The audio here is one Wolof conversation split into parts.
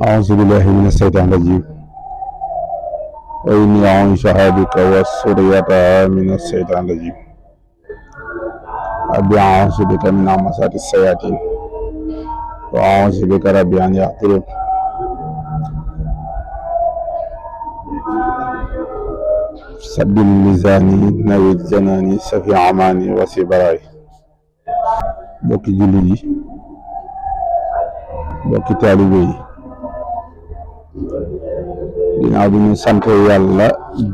أعوذ بالله من الشيطان الرجيم وإني أعوذها بك وذريتها من الشيطان الرجيم ربي أعوذ بك من همزات الشياطين وأعوذ بك ربي أن يحضرون سبل لساني نوي الجناني سفي عماني وسي براي bokki jullit yi bokki taalibe yi ginnaaw bi ñu sant yàlla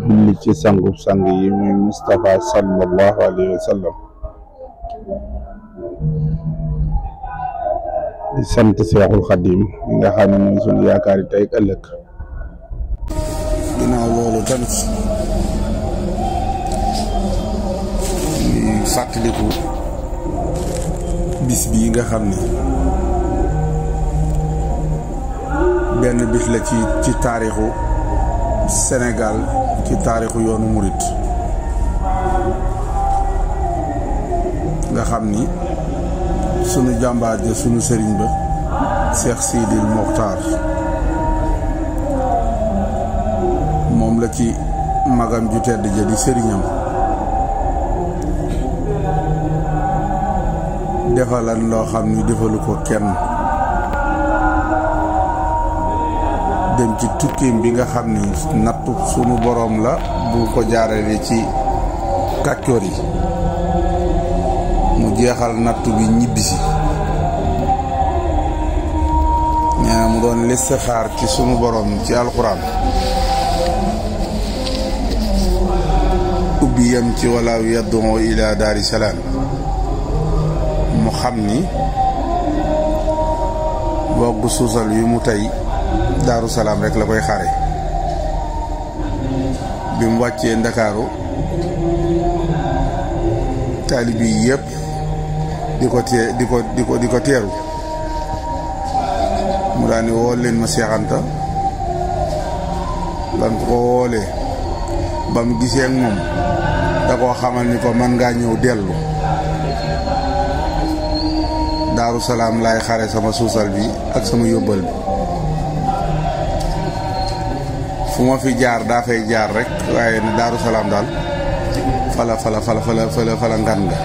julli ci sangub sang yi muy Mustafa sallallahu alayhi wa sallam di sant Seexul Xadim mi nga xam ne mooy sunu yaakaari tey ak ëllëg. ginnaaw loolu tamit ñuy fàttaliku bis bii nga xam ne benn bis la ci taarixu Sénégal, ci taarixu yoonu murit nga xam ni sunu jàmbaar ja sunu sëriñ ba Cheikh Sidil Mokhtar moom la ci magam ju tedd ja di sëriñam defalan loo xam ni defalu ko kenn dem ci tukkeem bi nga xam ni nattu sunu boroom la bu ko jaarale ci kàccoor yi mu jeexal nattu bi ñibbisi nee na mu doon listixaar ci sunu boroom ci alxuraan ubbi yem ci walaaw yaddu ila daari salaam mu xam ni bogg suusal wi mu tey Daaru Salaam rek la koy xare bi mu wàccee Ndakaaru taalibi yépp di ko teeru mu daani woo leen ma Seex Anta lan ko woolee ba mu gisee ak moom da koo xamal ni ko man ngaa ñëw dellu Daaru Salaam laay xare sama suusal bi ak sama yóbbal bi fu ma fi jaar daa fay jaar rek waaye ne Daaru Salaam daal fala ngan nga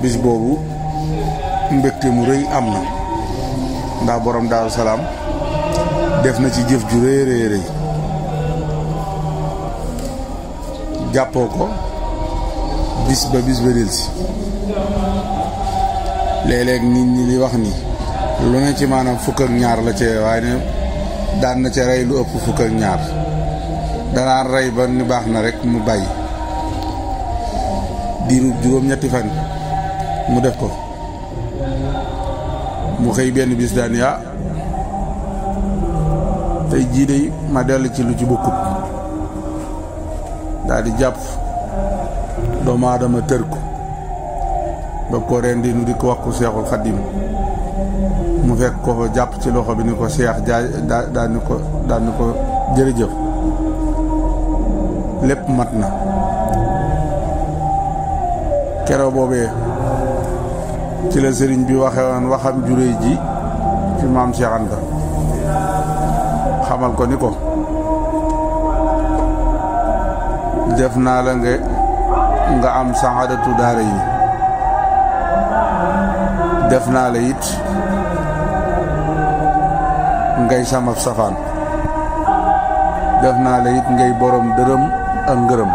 bis boobu mbégte mu rëy am na ndax borom Daaru Salaam def na ci jëf ju rëy jàppoo ko bis ba delsi léeg-léeg nit ñi di wax ni lu ne ci maanaam fukk ak ñaar la ci waaye ne daan na ca rey lu ëpp fukk ak ñaar danaan rey ba ni baax na rek mu bàyyi diiru juróom-ñetti fan mu def ko mu xëy benn bis daan yaa tey jii de ma dellu ci lu ci bokkut daal di jàpp doomu aadama tër ko ba ko rendi nu di ko wax ko Seexul Xadim mu fekk ko fa jàpp ci loxo bi ni ko Seex daal ni ko jërëjëf lépp mat na keroog boobee ci la sëriñ bi waxe woon waxam juréy ji ci maam Seex Anta xamal ko ni ko def naa la nga am saxaadatu daara yi def naa la it ngay sama safaan def naa la it ngay borom dërëm ak ngërëm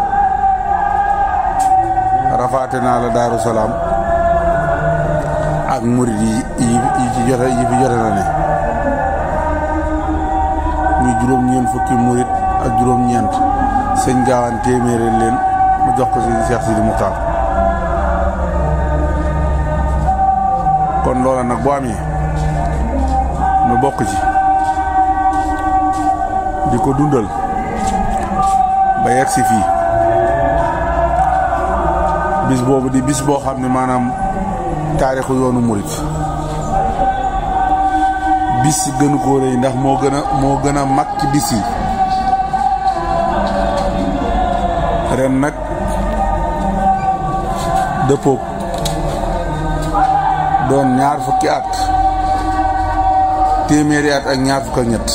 rafaate naa la Daaru Salaam ak murid yi fi jote na ne ñu juróom-ñeent fukki murid ak juróom-ñeent sëñ Gaawaan téeméeri leen mu jox ko si Cheikh Sidi Mokhtar kon loola nag boo amee nu bokk ci di ko dundal ba yegg si fii bis boobu di bis boo xam ne maanaam taarixu yoonu murit bis gënu koo rëy ndax moo gën a mag ci bis yi ren nag dëppoog doon ñaar fukki at téeméeri at ak ñaar fukk ak ñett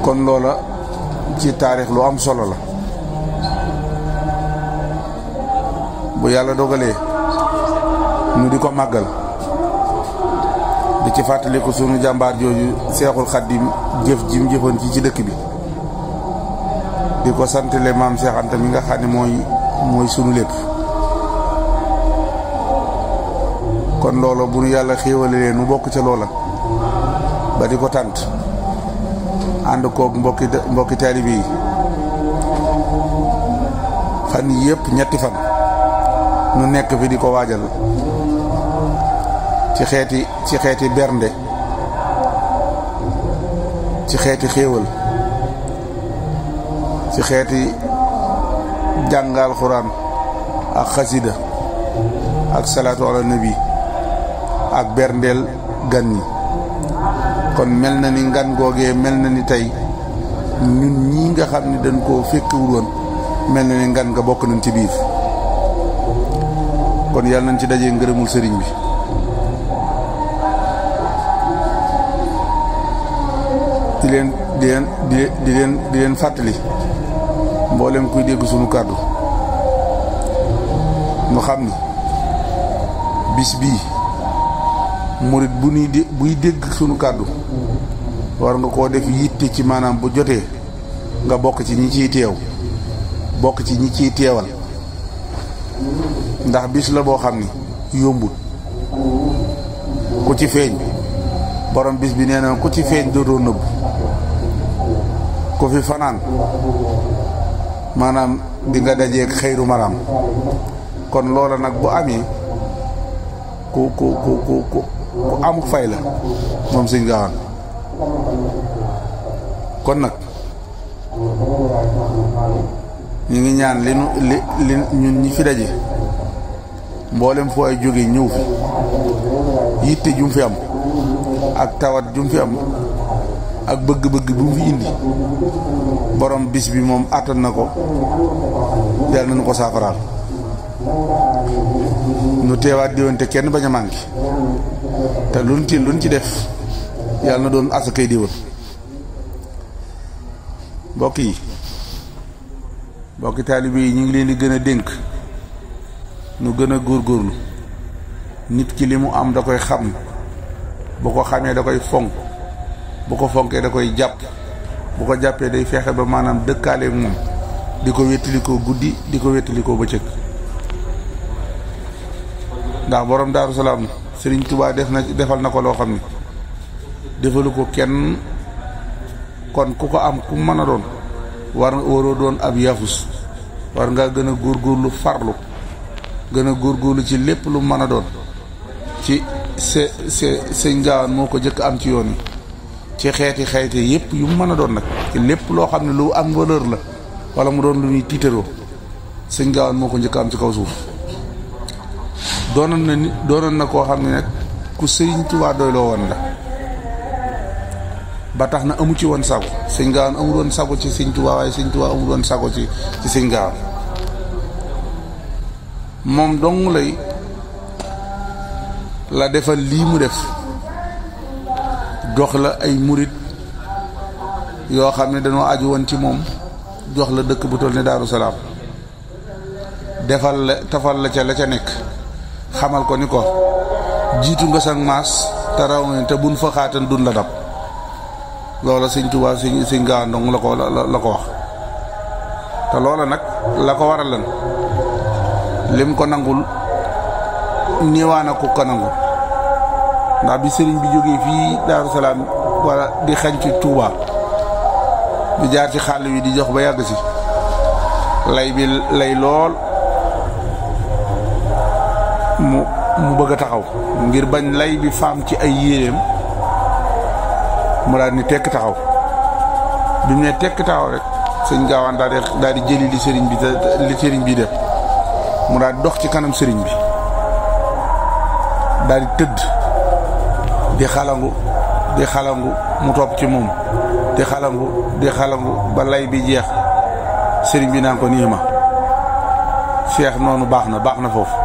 kon loola ci taarix lu am solo la bu yàlla dogalee nu di ko màggal di ci fàttaliku sunu jàmbaar jooju Seexul Xaddim jëf ji mu jëfoon ci dëkk bi di ko santale maam Seex Anta mi nga xam ne mooy sunu lépp kon loola bu nu yàlla xéewalee nu bokk ca loola ba di ko tànt ànd koog mbokki taalibe yi fan yëpp ñetti fan nu nekk fi di ko waajal ci xeeti bernde ci xeeti xéewal ci xeeti jàngal xuraan ak xasida ak salaatu ala nabi ak berndeel gan ñi kon mel na ni ngan googee mel na ni tey ñun ñii nga xam ni dañ koo fekkewul woon mel na ni ngan nga bokk nañ ci biir kon yàlla nañ ci dajee ngërëmul sëriñ bi di leen fàttali mboolem kuy dégg sunu kàddu mu xam ni bis bii murit buy dégg sunu kàddu war nga koo def yitte ci maanaam bu jotee nga bokk ci ñi ciy teew bokk ci ñi ciy teewal ndax bis la boo xam ni yombul ku ci feeñ borom bis bi nee na ku ci feeñ dootoo nëbbu ku fi fanaan maanaam di nga dajeeg xëyru maram kon loola nag bu amee ku amuk fay la moom Sëñ Gaawaan kon nag ñu ngi ñaan li ñun ñi fi daje mboolem foo ay jóge ñëw fi yitte jum fi am ak tawat jum fi am ak bëgg-bëgg bu mu fi indi borom bis bi moom àttan na ko yàlla nañu ko saafaraal nu teewaat diwante kenn bañ a manqué te luñ ci def yàlla na doon asakay diwan mbokki taalibe yi ñu ngi leen di gën a dénk nu gën a góorgóorlu nit ki li mu am da koy xam bu ko xamee da koy fonk bu ko fonkee da koy jàpp bu ko jàppee day fexe ba maanaam dëkkaaleek moom di ko wéttalikoo guddi di ko wéttalikoo bëccëg ndax borom Daaru Salaam Sëriñ Tuubaa defal na ko loo xam ni defalu ko kenn kon ku ko am ku mën a doon waroo doon ab yafus war ngaa gën a góorgóorlu farlu gën a góorgóorlu ci lépp lu mën a doon ci Sëñ Gaawaan moo ko jëkk am ci yoon yi ci xeeti yépp yu mën a doon nag ci lépp loo xam ne lu am valeur la wala mu doon lu ñuy tiitaroo Sëñ Gaawaan moo ko njëkk am ci kaw suuf doonoon na koo xam ne nag ku Sëriñ Tuubaa doyloo woon la ba tax na amu ci woon sago Sëñ Gaawaan amul woon sago ci Sëñ Tuubaa waaye Sëñ Tuubaa amul woon sago ci Sëñ Gaawaan moom dong la defal lii mu def jox la ay murit yoo xam ne dañoo aju woon ci moom jox la dëkk bu toll ne Daaru Salaam defal la tafal la ca la ca nekk xamal ko ni ko jiitu nga sang maas te raw nga te buñ fa xaatan dun la dab loola Sëñ Tuubaa Sëñ Gaawaan dong la ko wax te loola nag la ko waral lan lim ko nangul niiwaana ku ko nangul ndax bi sëriñ bi jógee fii Daaru Salaam wala di xañ ci Tuubaa di jaar ci xàll wi di jox ba yàgg si lay lool mu bëgg a taxaw ngir bañ lay bi faam ci ay yéreem mu daal ni tekk taxaw bi mu ne tekk taxaw rek Sëñ Gaawaan daal di jëli li sëriñ bi def mu daal di dox ci kanam sëriñ bi daal di tëdd di xalangu mu topp ci moom di xalangu ba lay bi jeex sëriñ bi naan ko nii ma Cheikh noonu baax na foofu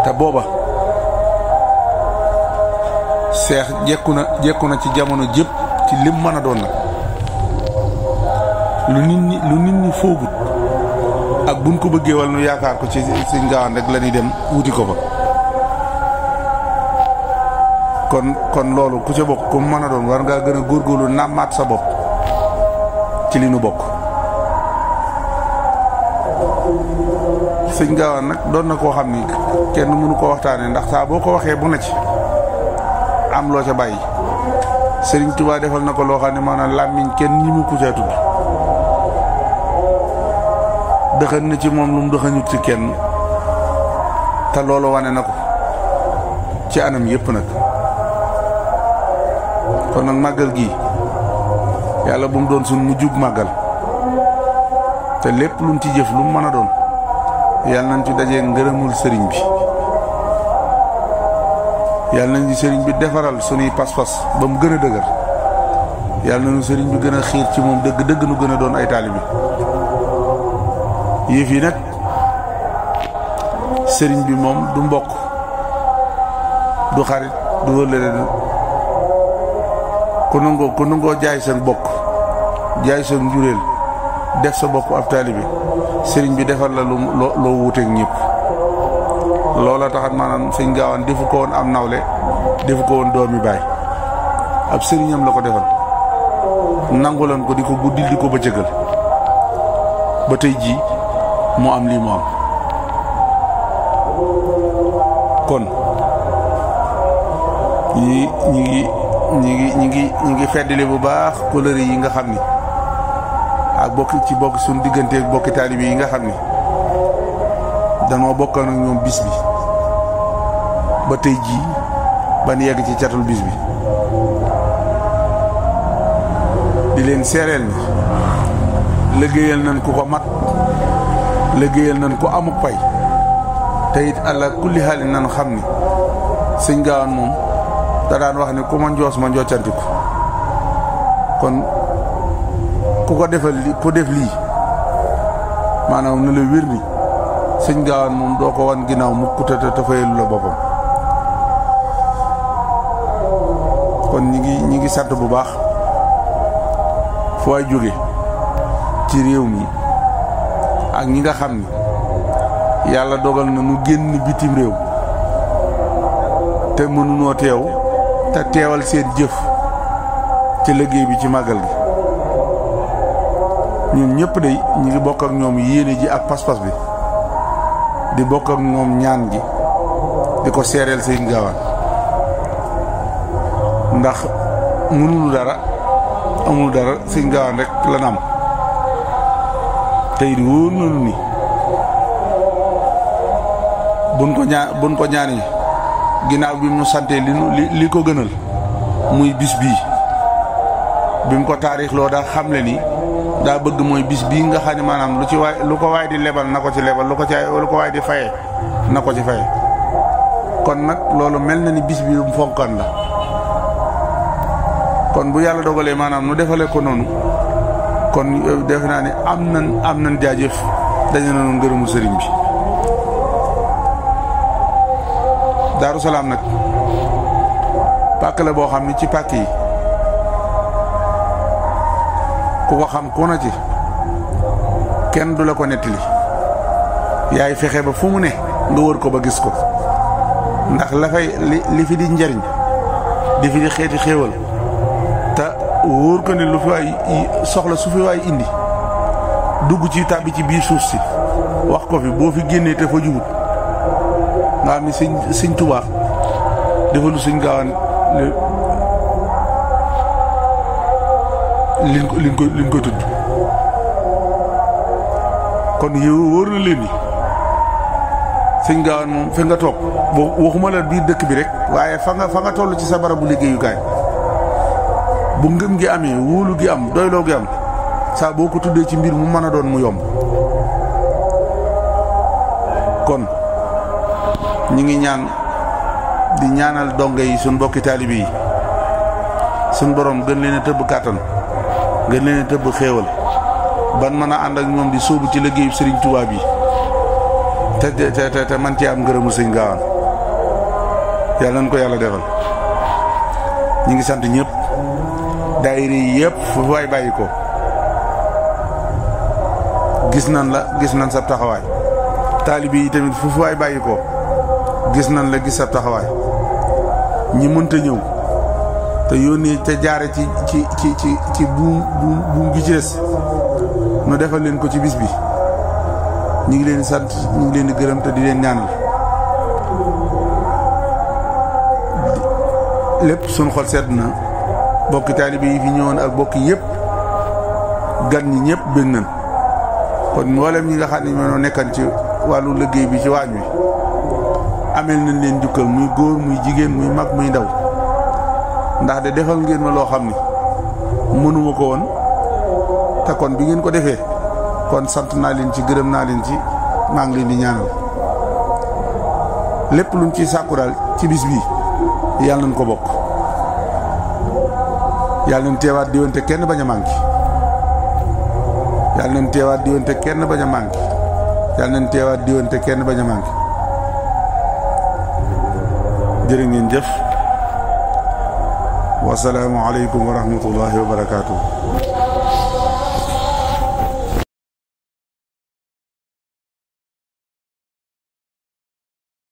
te booba Cheikh jekku na ci jamono jëpp ci lim mën a doon nag lu nit ñi foogut ak buñ ko bëggee wala nu yaakaar ko ci Sëñ Gaawaan rek la ñuy dem wuti ko fa kon loolu ku ca bokk ku mën a doon war ngaa gën a góorgóorlu nàmmaat sa bopp ci li nu bokk. Sëñ Gaawaan nag doon na koo xam ni kenn mënu ko waxtaanee ndax saa boo ko waxee bu na ci am loo ca bàyyi. Sëriñ Tuubaa defal na ko loo xam ne maanaam làmmiñ kenn ñi mu ku caa tudd dëxën na ci moom lu mu dëxëñut ci kenn te loolu wane na ko ci anam yépp nag. kon nag màggal gii yàlla bu mu doon suñ mu jub màggal te lépp luñ ci jëf lu mu mën a doon yàlla nañ ci dajee ngërëmul sëriñ bi yàlla nañ ci sëriñ bi defaral suñuy pas-pas ba mu gën a dëgër yàlla nañu sëriñ bi gën a xiir ci moom dëgg nu gën a doon ay taalibe yëf yi nag sëriñ bi moom du mbokk du xarit du wëllëre ku nangoo jaay seen bokk jaay seen njuréel def sa bopp ab taalibe sëriñ bi defal la loo wuuteeg ñëpp loola taxat maanaam Sëñ Gaawaan defu ko woon am nawle defu ko woon doomi baay ab sëriñam la ko defal nangulan ko di ko guddil di ko bëccëgal ba tey jii mu am lii mu am kon ñi ngi feddali bu baax couleur yi nga xam ni ak bokk suñu diggante ak bokki taalibe yi nga xam ni danoo bokkoon ak ñoom bis bi ba tey jii ban yegg ci catul bis bi di leen seereel ni liggéeyal nañ ku ko mat liggéeyal nañ ko amuk pay te it àlla kulli xaali nañ xam ni Sëñ Gaawaan moom da daan wax ni ku ma njoos ma njoocantiku kon ku ko defal ku def lii maanaam na la wér ni Sëñ Gaawaan moom doo ko wan ginnaaw mu kutata te fayalu la boppam kon ñi ngi sant bu baax foo ay jóge ci réew mi ak ñi nga xam ni yàlla dogal na nu génn bitim réew te mënunoo teew te teewal seen jëf ci liggéey bi ci màggal gi ñoom ñëpp de ñi ngi bokk ak ñoom yéene ji ak pas-pas bi di bokk ak ñoom ñaan gi di ko seereel Sëñ Gaawaan ndax mënulu dara amul dara Sëñ Gaawaan rek la am tey di wóor nañu ni buñ ko ñaani ginnaaw bi mu santee li ko gënal muy bis bii bi mu ko taarix loo daa xamle ni daa bëgg mooy bis bii nga xam ne maanaam lu ko waay di lebal na ko ci lebal lu ko waay di faye na ko ci faye kon nag loolu mel na ni bis bi mu fonkan la kon bu yàlla dogalee maanaam nu defale ko noonu kon defe naa ne am nañ jaajëf dañu nañu ngërëmu sëriñ bi Daaru Salaam nag pàkk la boo xam ni ci pàkk yi ku ko xam ku na ci kenn du la ko nettali yaay fexe ba fu mu ne nga wër ko ba gis ko ndax la fay li fi di njariñ di fi di xeeti xéewal te wóor ko ne lu fi waay soxla su fi waay indi dugg ci tàbbi ci biir suuf si wax ko fi boo fi génnee te fa jubut nga xam ni Sëñ Tuubaa defalu Sëñ Gaawaan liñ ko tudd kon yow wóor na leen ni Sëñ Gaawaan moom fi nga toog waxuma la biir dëkk bi rek waaye fa nga toll ci sa barabu liggéeyukaay bu ngëm gi amee wóolu gi am doyloo gi am saa boo ko tuddee ci mbir mu mën a doon mu yomb kon ñi ngi ñaan di ñaanal donge yi suñ mbokki taalibe yi suñ borom gën leen a tëbb kàttan gën leen a tëbb xéewal ban mën a ànd ak ñoom di sóobu ci liggéeyu Sëriñ Tuubaa bi te man ci am ngërëmu sëñ Gaawaan yàlla nañ ko yàlla defal. ñi ngi sant ñëpp daayira yi yëpp fu waay bàyyi ko gis nan sa taxawaay. taalibe yi tamit fu waay bàyyi ko gis nan la gis sa taxawaay. ñi mënta ñëw te yónnee te jaare ci buum gi ci des nu defal leen ko ci bis bi ñu ngi leen di sant ñu ngi leen di gërëm te di leen ñaanal lépp suñu xol sedd na. bokki taalibe yi fi ñëwoon ak bokki yëpp gan ñi ñëpp bëgg nañ kon mboolem ñi nga xam ne ñoo nekkan ci wàllu liggéey bi ci waañ wi amel nañ leen jukkal muy góor muy jigéen muy mag muy ndaw ndax de defal ngeen ma loo xam ni mënuma ko woon te kon bi ngeen ko defee kon sant naa leen ci gërëm naa leen ci maa ngi leen di ñaanal lépp luñ ciy sàkku daal ci bis bi yàlla nañ ko bokk yàlla nañ teewaat diwante kenn bañ a manqué yàlla nañ teewaat diwante kenn bañ a manqué yàlla nañ teewaat diwante kenn bañ a manqué jërë ngeen jëf wasalaamu aleykum wa rahmatullahi wa barakaatuh.